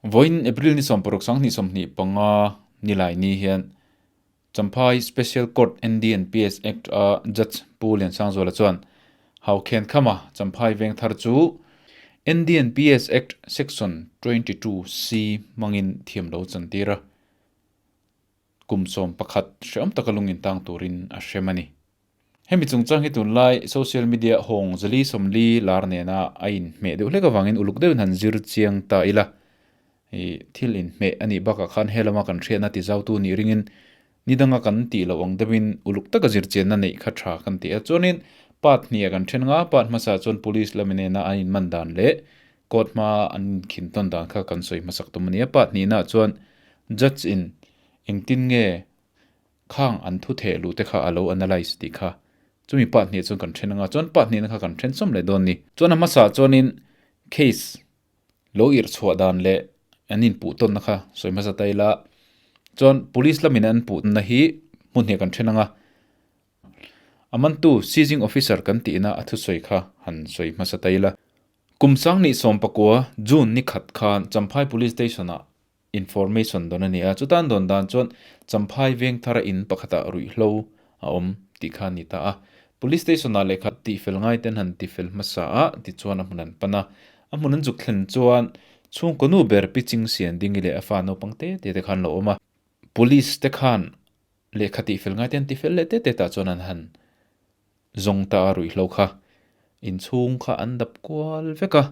Vawiin April ni 16 2025 nilai ni hian Champhai Special Court NDNPS Act a Judge Pu Liansangzuala chuan Haukhen Khama Champhai veng thar chu NDNPS Act Section 22 C hmangin thiam lo chantir a, kum 11 hrehawm taka lungin tang turin a hrem a ni. Hemi chungchang hi tunlai social media hawng zali 40 lar nena a inhmeh deuh hlek avangin uluk deuhin han zir chiang ta ila. I thil inhmeh a nih bakah khan he lama kan hriatna ti zautu nih ringin ni danga kan tih loh ang deuhin uluk taka zir chianna neih kha tha kan ti a. Chuanin part hnih ah kan then anga part hmasa chuan police lami nena an inman dan leh court hmaa an inkhin tawn dan kha kan sawi hmasak tum a ni a. Part hnihnaah chuan judge in engtin nge Khang an thu theh luh te kha a lo analyse tih kha chumi part hnih chuan kan then anga chuan part hnihna kha kan then sawm leh dawn ni. Chuan a hmasa chuanin case lo irh chhuah dan leh an inpuh tawnna kha sawi hmasa ta ila chuan police lamin an puhna hi hmun hnih kan then anga a mantu seizing officer kan tihna a thusawi kha han sawi hmasa ta ila. Kum 2019 June ni khat khan Champhai Police Station-ah Information dawn a ni a, chutan dawn dan chuan Champhai veng thara in pakhatah ruihhlo a awm tih kha a ni ta a. Police station ah lehkha tihfel ngai ten han tifel hmasa a, tichuan a hmun an pan a. A hmun an zuk thlen chuan chhungkaw nu ber Pi Ching Sian Dingi leh a fa naupang te te te khan lo awm a. Police te khan lehkha tihfel ngai te an tifel leh te te tah chuan an han Zawng ta a ruihhlo kha inchhung kha an dap kual vek a,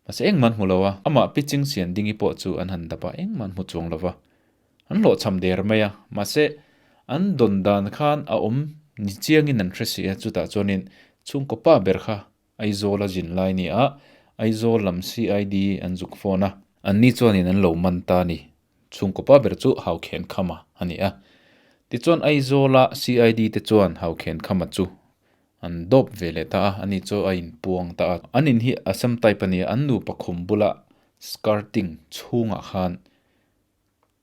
mahse engmah an hmu lo a, amah Pi Ching Sian Dingi pawh chu an han dap a, engmah an hmu chuang lo va, an hlawhchham der mai a, mahse an dawn dan khan a awm ni chiangin an hre si a, chutah chuanin chhungkaw pa ber kha Aizawl a zin lai ni a, Aizawl lam CID an zuk phone a, anni chuanin an lo man ta a ni. Chhungkaw pa ber chu Haukhen Khama a ni a. Tichuan Aizawla CID te chuan Haukhen Khama chu an dawp ve leh ta a, ani chu a inpuang ta a. An in hi Assam type a ni a, an nupa khum bula skirting chhungah khan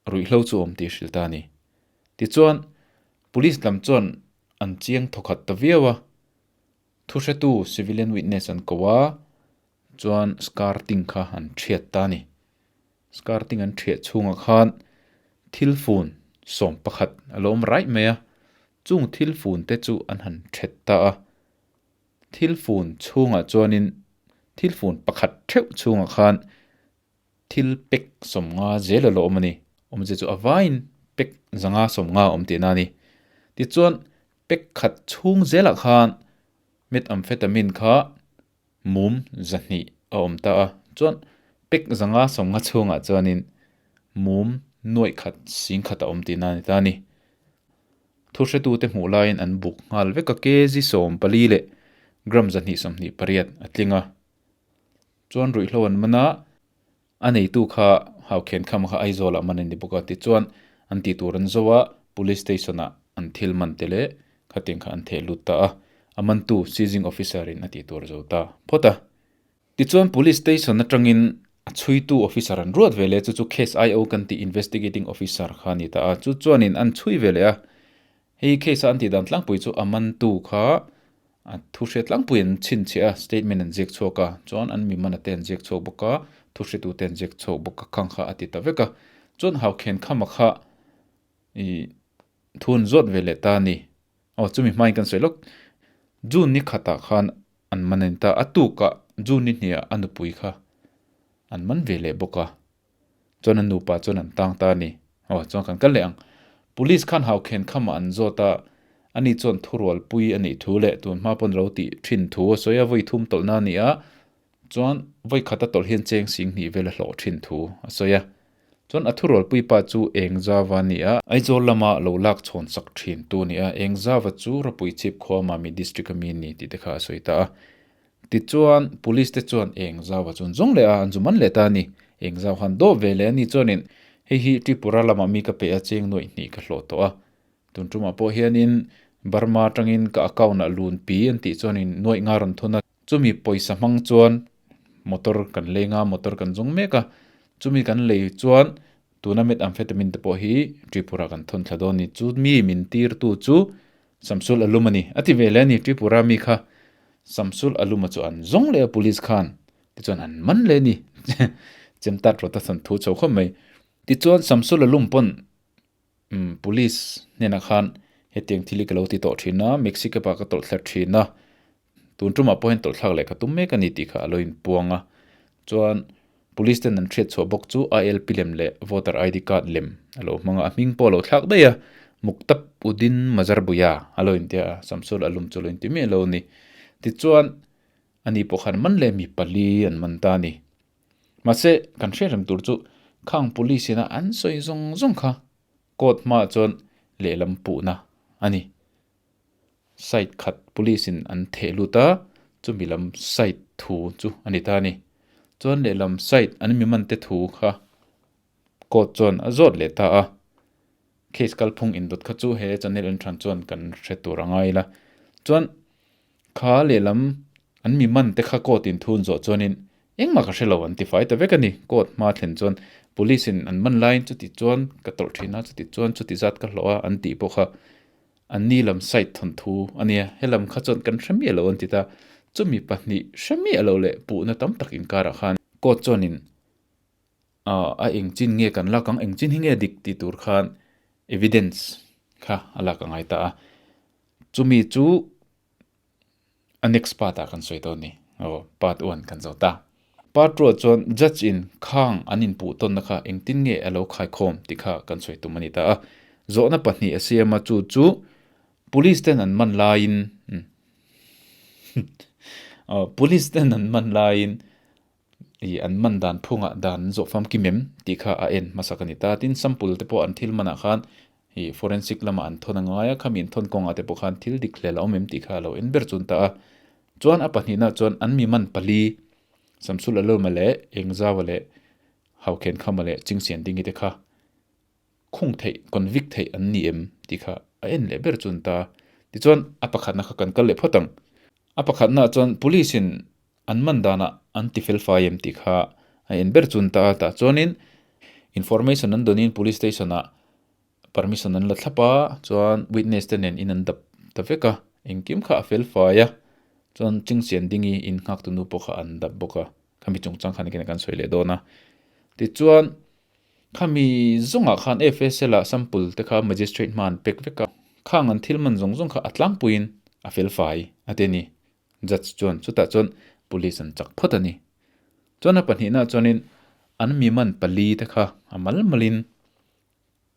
ruihhlo chu a awm tih a hrilh ta a ni. Tichuan Police lam chuan an chiang thawkhat ta viau a, thuhretu civilian witness an ko a, chuan skirting kha an thiat ta a ni. Skirting an thiah chhungah khan thil fun 11 a lo awm raih mai a, chung thil fun te chu an han thet ta a. Thil fun chhungah chuanin thil fun pakhat theuh chhungah khan thil pek 50 zel a lo awm a ni. Awmzia chu a vaiin pek 150 a awm tihna a ni. Tichuan pek khat chhung zelah khan methamphetamine kha mum 200 a awm ta a, chuan pek 150 chhungah chuanin mum 10,100 a awm tihna a ni ta a ni. Thuhretute hmuh laiin an buk nghal vek a, kg 14 leh gram 228 a tling a. Chuan ruihhlo an man a, a neitu kha Haukhen Kham kha Aizawlah man a ni bawk a, tichuan an tih tur an zo a, Police Station-ah an thil man te leh khatiang kha an theh lut ta a, a mantu seizing officer in a tih tur a zo ta phawt a. Tichuan Police Station atangin a chhuitu officer an ruat ve leh chu chu case IO kan tih investigating officer kha a ni ta a, chu chuanin an chhui ve leh a, hei case a an tih dan tlangpui chu a mantu kha A thu hriat tlangpui an chhinchhiah a, statement an ziak chhuak a, chuan an mi mana te an ziak chhuak bawk a, thu hretute an ziak chhuak bawk a, khang kha a ti ta vek a. Chuan Haukhen Khama kha i thu an zawt ve leh ta a ni. Aw, chumi hmain kan sawi lawk. June ni khatah khan an man a ni ta, a tukah June ni hniah a nupui kha an man ve leh bawk a. Chuan an nupa chuan an tang ta a ni. Aw, chuan kan kal leh ang. Police khan Haukhen Khama an zawt a, ani chuan thurualpui a nih thu leh tun hma pawn lo tih thin thu a sawi a, vawi thum tawlhna a ni a, chuan vawi khat a tawlh hian cheng 20,000 vel a hlawh thin thu a sawi a. Chuan a thurualpui pa chu Engzava a ni a, Aizawl lama lo lak chhawn sak thin tu a ni a, Engzava chu Ropui Chhip khua Mami District a mi a ni tih te kha a sawi ta a. Tichuan, Police te chuan eng zau a chun zawng leh a, an zu man leh ta a ni. Eng zau han dawp ve leh a ni chuanin, hei hi Tripura lamah mi ka pe a, cheng 2,000 ka hlawh tawh a. Tun tumah pawh hianin Burma atangin ka account ah lun pi an tih chuanin 5,000 rawn thun a. Chumi pawisa hmang chuan motor kan lei nga, motor kan zawng mek a. Chumi kan lei chuan tuna methamphetamine te pawh hi Tripura kan thawn thla dawn a ni. Chumi min tirtu chu Samsul Alum a ni. A ti ve leh a ni, Tripura mi kha Samsul Aluma chu an zawng leh a police khan tichuan an man leh a ni. Chem tat rawt a thawn thu chho khawp mai. Tichuan Samsula lum pawn umm police hnenah khan hetiang thil hi ka lo ti tawh thin a, Maxi cab ah ka tawlh thler thin a, tun tumah pawh hian tawlh thlak leh ka tum mek a ni tih kha a lo inpuang a. Chuan police ten an hriat chhuah bawk chu ILP lem leh voter ID card lem a lo hmang a, a hming pawh a lo thlak daih a, Muktab Uddin Mazarbuya a lo intia a, Samsula lum chu a lo inti miah lo a ni. Tichuan ani pawh khan man leh mi pali an man ta a ni. Mahse, kan hriat reng tur chu khang police ina an sawi zawng zawng kha court hmaah chuan lehlam puhna a ni. Side khat police in an theh lut a, chumi lam side thu chu a ni ta a ni. Chuan lehlam side an mi man te thu kha court chuan a zawt leh ta a. Case kalphung indawt kha chu he channel entran chuan kan hre tur a ngai la. Chuan Kha lehlam an mi man te kha court in thun zawh chuanin engmah ka hre lo an ti fai ta vek a ni. Court hma thlen chuan police in an man laiin chuti chuan ka tawlh thin a, chuti chuan chuti zat ka hlawh a an tih pawh kha an ni lam side thawn thu a nia. Helam kha chuan kan hre miah lo an ti ta. Chumi pahnih hre miah lo leh puhna tam tak inkarah khan court chuanin a eng chin nge kan lak ang, eng chin hi nge dik tih tur khan evidence kha a lak a ngai ta a. Chumi chu a next part ah kan sawi dawn ni. Aw, part one kan zo ta. Part two ah chuan judge in khang an inpuh tawnna kha engtin nge a lo khaikhawm tih kha kan sawi tum a ni ta a. Zawhna pahnih a siam a, chu chu police ten an man laiin aw police ten an man laiin ih an man dan phungah dan an zawh famkim em tih kha a en hmasak a ni ta. Tin, sample te pawh an thil manah khan ih forensic lamah an thawn a ngai a, khami an thawn kawngah te pawh khan thil dik hlel a awm em tih kha a lo en ber chun ta a. Chuan a pahnihna chuan an mi man pali, Samsul Alawma leh Engzaua leh Haukhenkhama leh Chingsiandingi te kha khung theih, convict theih an ni em tih kha a en leh ber chun ta. Tichuan a pakhatna kha kan kal leh phawt ang. A pakhatnaah chuan police in an man danah an ti fel fai em tih kha a en ber chun ta a. Tah chuanin information an dawnin police station ah permission an la thlap a, chuan witness te nen in an dap ta vek a, engkim kha a fel fai a, chuan Chingsian Dingi in nghak tu nu pawh kha an dap bawk a, khami chungchang khan engtin kan sawi leh dawn a. Tichuan Khami zawngah khan FSL ah sample te kha magistrate hma an pek vek a, khang an thil man zawng zawng kha a tlangpuiin a fel fai a ti a ni. Judge chuan chutah chuan police an chak phawt a ni. Chuan a pahnihna chuanin an mi man pali te kha a mal malin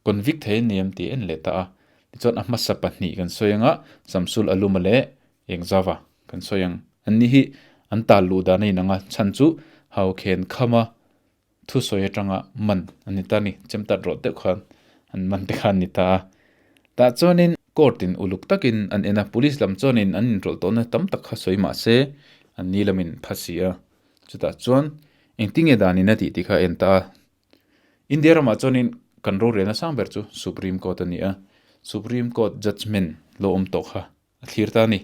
convict thei a ni em tih a en leh ta a. Tichuan a hmasa pahnih kan sawi anga Samsul Aluma leh Engzava kan sawi ang. Anni hi an tal luh dan a inang a, chhan chu Haukhen Khama Thusawi atanga man a ni ta ni, chemtat rawh deuh khan an man te kha a ni ta a. Tah chuanin court in uluk takin an en a, police lam chuanin an inrawlh tawhna tam tak kha sawi mah se an ni lamin pha si a. Chutah chuan engtinge danin a tih tih kha a en ta a. India ramah chuanin kan rorelna sang ber chu Supreme Court a ni a, Supreme Court judgement lo awm tawh kha a thlir ta a ni.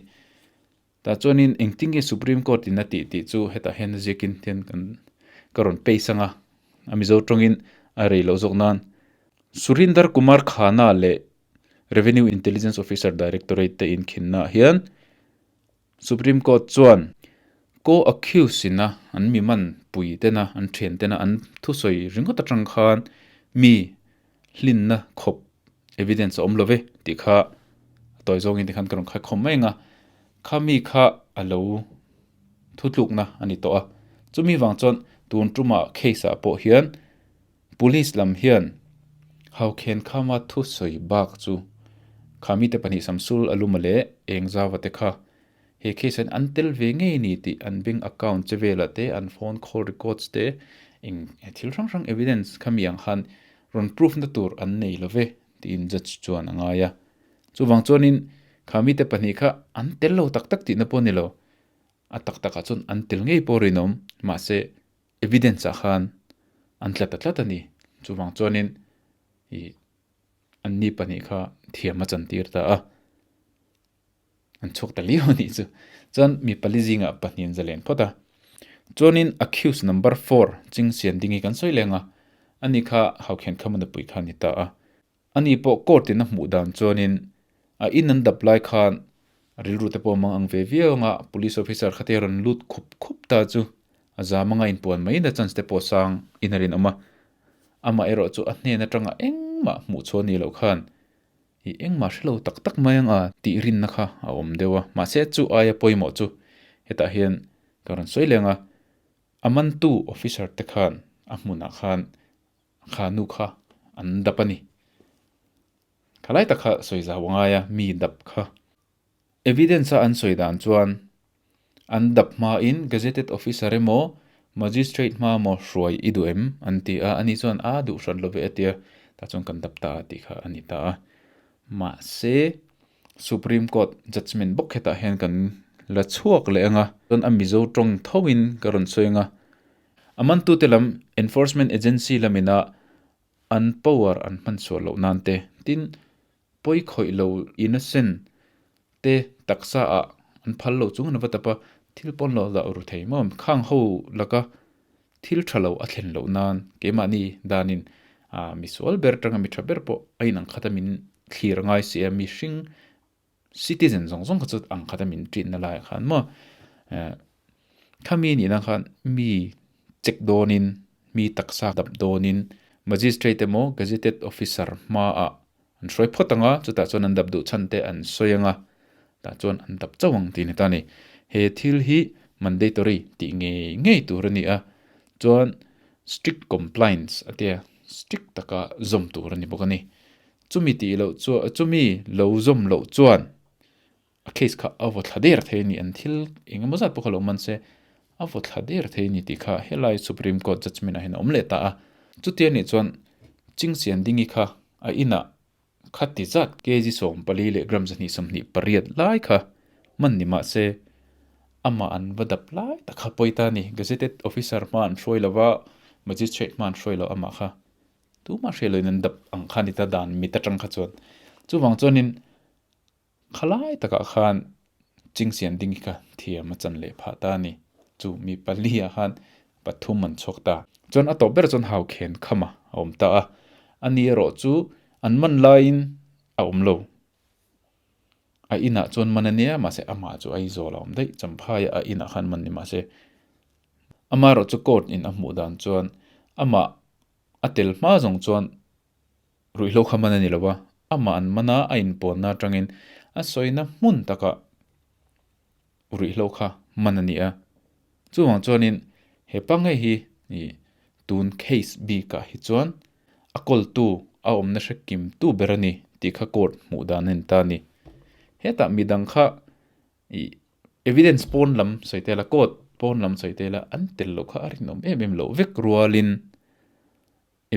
Tah chuanin engtin nge Supreme Court in a tih tih chu hetah hian a ziakin hian kan ka rawn paste anga a Mizo tawngin a rei loh zawk nan Surinder Kumar Khanna leh Revenue Intelligence Officer Directorate te inkhinnaah hian Supreme Court chuan co-accused ina an mi man pui tena an thian tena an thusawi ringawt atang khan mi hlinna khawp evidence a awm lo ve tih kha a tawi zawngin tikhan ka rawn khai khawm mai ang a, khami kha a lo thutlukna a ni tawh a, chumi vang chuan tun tumah case ah pawh hian police lam hian Haukhen Khama thusawi bak chu khami te pahnih Samsul Aluma leh Engzava te kha he case ah hian an tel ve ngei ni tih an bank account che velah te an phone call records te eng thil hrang hrang evidence khami ang khan rawn proof na tur an nei lo ve tiin judge chuan a ngai a. Chuvang chuanin kha mite pahnih kha an tel lo tak tak tihna pawh a ni lo. A tak takah chuan an tel ngei pawh rinawm, mahse evidence ah khan an tla ta tlat a ni. Chuvang chuanin ih an ni pahnih kha thiam a chantir ta a. An chhuak ta liau a nih chu. Chuan mi pali zingah pahnih an zalen phawt a. Chuanin accused number four Chingsian ding hi kan sawi leng a, ani kha Haukhian Khama nupui kha a ni ta a. Ani pawh court in a hmuh dan chuanin a in an dap lai khan a rilru te pawh a mang ang ve viau anga police officer kha te a rawn lut khup khup ta chu. A zam anga inpuan mai na chance te pawh sang in a rinawm a. Amah erawh chu a hnen atanga engmah hmuh chhuah ni loh khan i engmah hre lo tak tak mai anga tih rinna kha a awm deuh a. Mahse chu aia pawimawh chu hetah hian ka rawn sawi leng a, a mantu officer te khan a hmunah khan kha nu kha an dap a ni. Khalai tak kha sawi zau a ngai a, mi dap kha. Evidence a an sawi dan chuan an dap hmain gazetted officer emaw magistrate hma maw hruai i duh em an ti a, ani chuan a duh hran lo ve a tia, tah chuan kan dap ta a tih kha a ni ta a. Mahse Supreme Court judgement bawk hetah hian kan la chhuak leh ang a, chuan a Mizo tawng thoin ka rawn sawi ang a, a mantute lam enforcement agency lamina an power an hman sual loh nan te tin Pawi khawih lo innocent te taksa ah an phal lo chung an va tap a, thil pawn lo dah ru thei maw? Khang ho laka thil tha lo a thlen loh nan keimahni danin ah misual ber atanga mi tha ber pawh a inang khat a min thlir ngai si a, mihring citizen zawng zawng kha chu ang khat a min treat na laiah khan maw eh khami nihna khan mi check dawnin mi taksa dap dawnin magistrate emaw gazetted officer hmaah An hruai phawt ang a, chutah chuan an dap duh chhan te an sawi ang a, tah chuan an dap chauh ang tih a ni ta a ni. He thil hi mandatory tih ngei ngei tur a ni a, chuan strict compliance a tia, strict taka zawm tur a ni bawk a ni. Chumi tih loh chuan, chumi lo zawm loh chuan a case kha a vaw thla der thei a ni, an thil eng emaw zat pawh kha lo man se a vaw thla der thei a ni tih kha helai Supreme Court judgement ah hian a awm leh ta a. Chutia nih chuan Chingsian Dingi kha a inah kha ti zat kg 14 leh gram 128 lai kha man ni mah se amah an va dap lai tak kha pawi ta a ni. Gazetted officer hma an hruai lo va, magistrate hma an hruai lo amah kha tumah hriat loin an dap ang kha a ni ta dan mit atang kha chuan. Chuvang chuanin Khalai takah khan Chingsian ding hi kha thiam a chan leh phah ta a ni. Chu mi pali ah khan pathum an chhuak ta. Chuan a tawp ber chuan hau khen kham a awm ta a. A ni erawh chu an man laiin a awm lo. A inah chuan man a nia mahse amah chu Aizawl a awm daih. Champhai a inah khan man ni mahse amaherawh chu court in a hmuh dan chuan amah a tel hma zawng chuan Ruihhlo kha man a ni lo a, amah an man a, a inpawnna atangin a sawina hmun takah ruihhlo kha man a ni a. Chuvang chuanin he pa ngei hi ih tun case bikah hi chuan a kawltu a awmna hre kimtu ber a ni tih kha court hmuh dan a ni ta a ni. Hetah midang kha ih evidence pawn lam sawi tel a, court pawn lam sawi tel a, an tel loh kha a rinawm em em loh vek rualin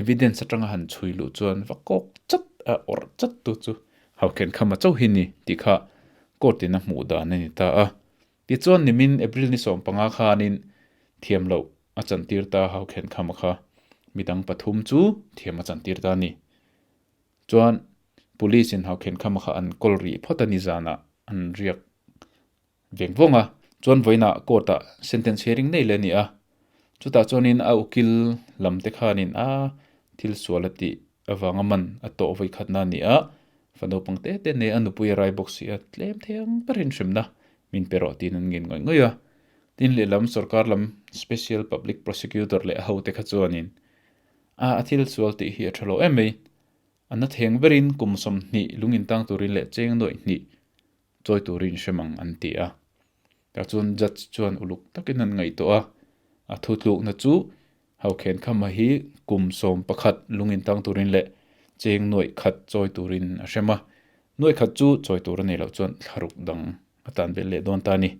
Evidence atanga han chhui luh chuan va kawk chat a awrh chat tu chu Hauken Khama chauh hi ni tih kha court in a hmuh dan a ni ta a. Tichuan nimin April ni 15 khanin thiam loh a chantir ta Hauken Khama kha midang pathum chu thiam a chantir ta a ni. Chuan Police in Hauken Khama kha an kawl rih phawt a ni zanah an riak Veng vawng a, chuan vawiinah court ah sentence hearing nei leh a ni a, chutah chuanin a ukil lam te khanin a thil sual a tih avanga man a tawh vawi khatna a ni a, fa naupang te te nei a nupui a rai bawk si a, tlem thei ang berin hremna min pe rawh tiin an ngen ngawih ngawih a, tin lehlam sorkar lam special public prosecutor leh a hote kha chuanin a a thil sual tih hi a tha lo em mai, a na theng berin kum 20 lung intang turin leh cheng nuaih hnih chawi turin hrem ang an ti a. Tah chuan judge chuan uluk takin an ngaihtuah a, a thutlukna chu Haukhen Khama hi kum 11 lungin tang turin leh cheng nuaih khat chawi turin a hrem a, nuaih khat chu chawi tur a nei loh chuan thlaruk dang a tan belh leh dawn ta a ni.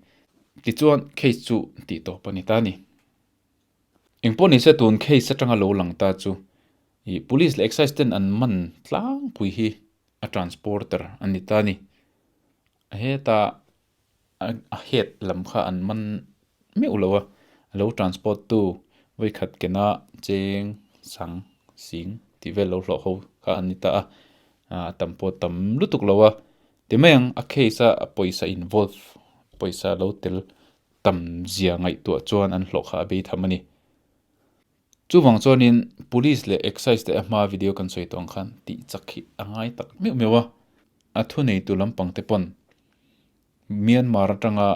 Tichuan case chu tih tawp a ni ta a ni. Engpawh nise tun case atanga lo lang ta chu ih police leh excise ten an man tlangpui hi a transporter a ni ta a ni. Heta a head lam kha an man meuh lo a, a lo transport tu vawikhat kena cheng sang sing tih vel lo hlawh ho kha an ni ta a, a tam pawh tam lutuk lo a. Ti mai ang a case a pawisa involve pawisa lo tel tam zia ngaihtuah chuan an hlawh kha a bei tham a ni. Chuvang chuanin Police leh Excise te a hma video kan sawi tawh ang khan tih chak hi a ngai tak meuh meuh a. A thuneitu lampang te pawn Myanmar atanga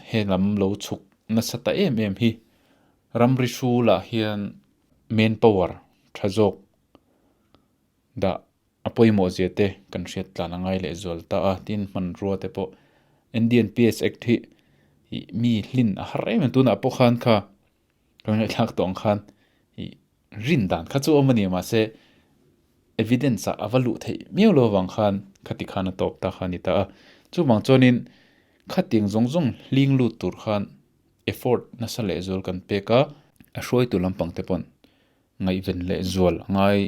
he lam lo chhuk nasa ta em em hi. Ramri hrulah hian manpower tha zawk dah a pawimawh zia te kan hriat tlan a ngai leh zual ta a, tin hmanrua te pawh Indian PS Act hi ih mi hlin a har em em tunah pawh khan kha kan ngaihthlak tawh ang khan ih rin dan kha chu awm a ni mahse evidence ah a va luh theih miau lo avang khan khati khan a tawp ta kha a ni ta a, chuvang chuanin khatiang zawng zawng hling lut tur khan effort nasa leh zual kan pek a, a hruaitu lampang te pawn ngaihven leh zual a ngai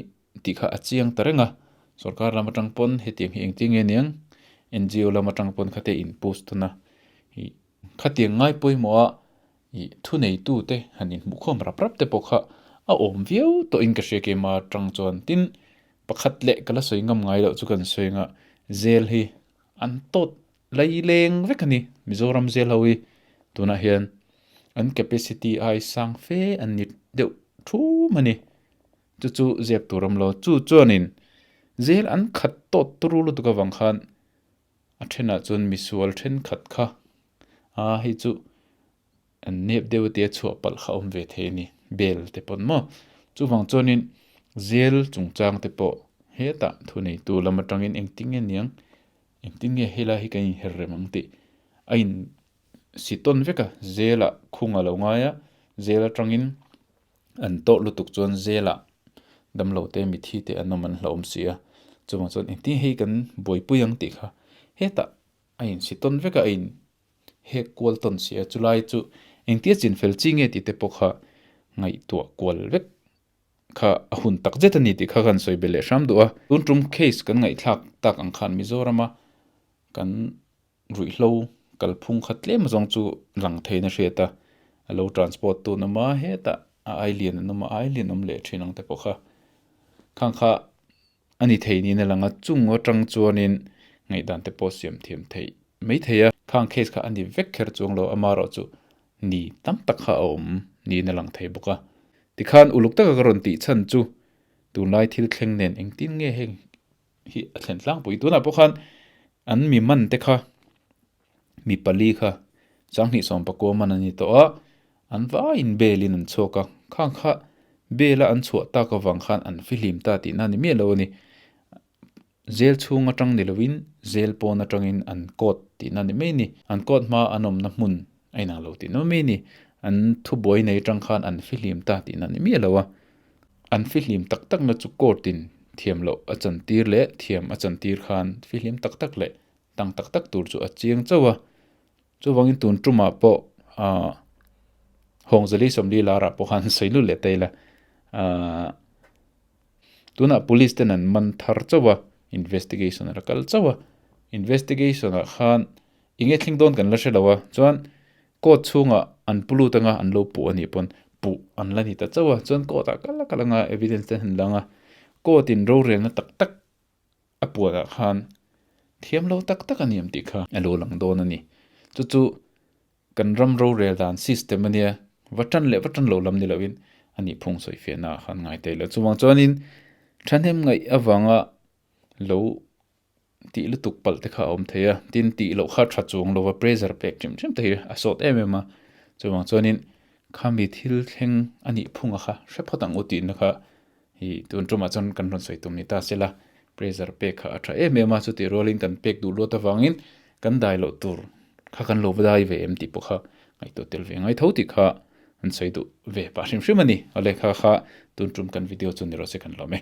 tih kha a chiang ta reng a, sorkar lam atang pawn hetiang hi engtin nge niang NGO lam atang pawn khate in post tawn a, ih khatiang ngai pawimawh a ih thuneitu te han inhmuhkhawm rap rap te pawh kha a awm viau tawhin ka hria keimah atang chuan tin pakhat leh ka la sawi ngam ngai loh chu kan sawi anga zel hi an tawt Lei leng vek a ni. Mizoram zel ho hi tunah hian an capacity ai sang fe an ni deuh thum a ni. Chu chu zep tur awm lo. Chu chuanin zel an khat tawt turu lutuk avang khan a thenah chuan misual thenkhat kha a hei chu an nep deuh tia chhuah palh kha awm ve thei a ni bel te pawn maw chuvang chuanin zel chungchang te pawh hetah thuneitu lam atangin engtin nge niang engtin nge helai hi kan inher rem ang tih a in si tawn vek a zelah khung a lo ngai a zel atangin an tawh lutuk chuan zelah damlo te mithi te an awm an hlauhawm si a chuvang chuan engtin hei kan buaipui ang tih kha hetah a in si tawn vek a a in Hek kual tawn si a, chulai chu engtia chin fel chi nge tih te pawh kha ngaihtuah kual vek kha a hun tak zet a ni tih kha kan sawi be leh hram duh a. Tun tum case kan ngaihthlak tak ang khan Mizorama kan ruihhlo kalphung kha tlem zawng chu lang theiin a hriat a, a lo transport tu an awm a, hetah a ai lian an awm a, ai lian awm leh thin ang te pawh kha khang kha A ni thei niin a lang a, chung atang chuanin ngaihdan te pawh siam thiam theih mai thei a. Khang case kha a ni vek kher chuang lo, amaherawh chu ni tam tak kha a awm niin a lang thei bawk a. Tikhan uluk taka ka rawn tih chhan chu tunlai thil thleng nen engtin nge heng hi a thlen tlangpui. Tunah pawh khan an mi man te kha mi pali kha 2019 man a ni tawh a, an vaiin bail-in an chhuak a, khang kha bail-a an chhuah tak avang khan an fihlim ta tihna a ni miah lo a ni. Zel chhung atang ni lovin zel pawn atangin an court tihna a ni mai a ni. An court hma an awmna hmun a inang lo tihna mai a ni. An thubuai nei atang khan an fihlim ta tihna a ni miah lo a. An fihlim tak takna chu court-in thiam loh a chantir leh thiam a chantir khan fihlim tak tak leh tang tak tak tur chu a chiang chauh a, chuvangin tun tumah pawh ahh Hawngzali Sawmli larah pawh khan sawi lut leh ta ila ahh tunah police ten an man thar chauh a, investigation a la kal chauh a, investigation ah khan eng nge thleng dawn kan la hre lo a, chuan court chhungah an pu lut anga an lo puh a nih pawn puh an la ni ta chauh a, chuan court ah kal a kal anga evidence te an lang a, court in rorelna tak tak A puanah khan thiam lo tak tak a ni em tih kha a lo lang dawn a ni. Chu chu kan ram rorel dan system a nia, va tan leh va tan lo lam ni loin a nih phung sawi fiahna ah khan ngai thei lo. Chuvang chuanin thahnem ngaih avanga lo tih lutuk palh te kha a awm thei a, tin tih loh kha tha chuang lova pressure pek hrim hrim te hi a sawt em em a. Chuvang chuanin khami thil thleng a nih phunga kha hre phawt ang u tihna kha Hi tun tumah chuan kan rawn sawi tum ni ta sela, pressure pek kha a tha em em a, chutih rualin kan pek duh luat avangin kan dai loh tur kha kan lo va dai ve em tih pawh kha ngaihtuah tel ve ngai tho tih kha an sawi duh ve pah hrim hrim a ni. Awle kha kha tun tum kan video chu ni rawh se kan lawm e.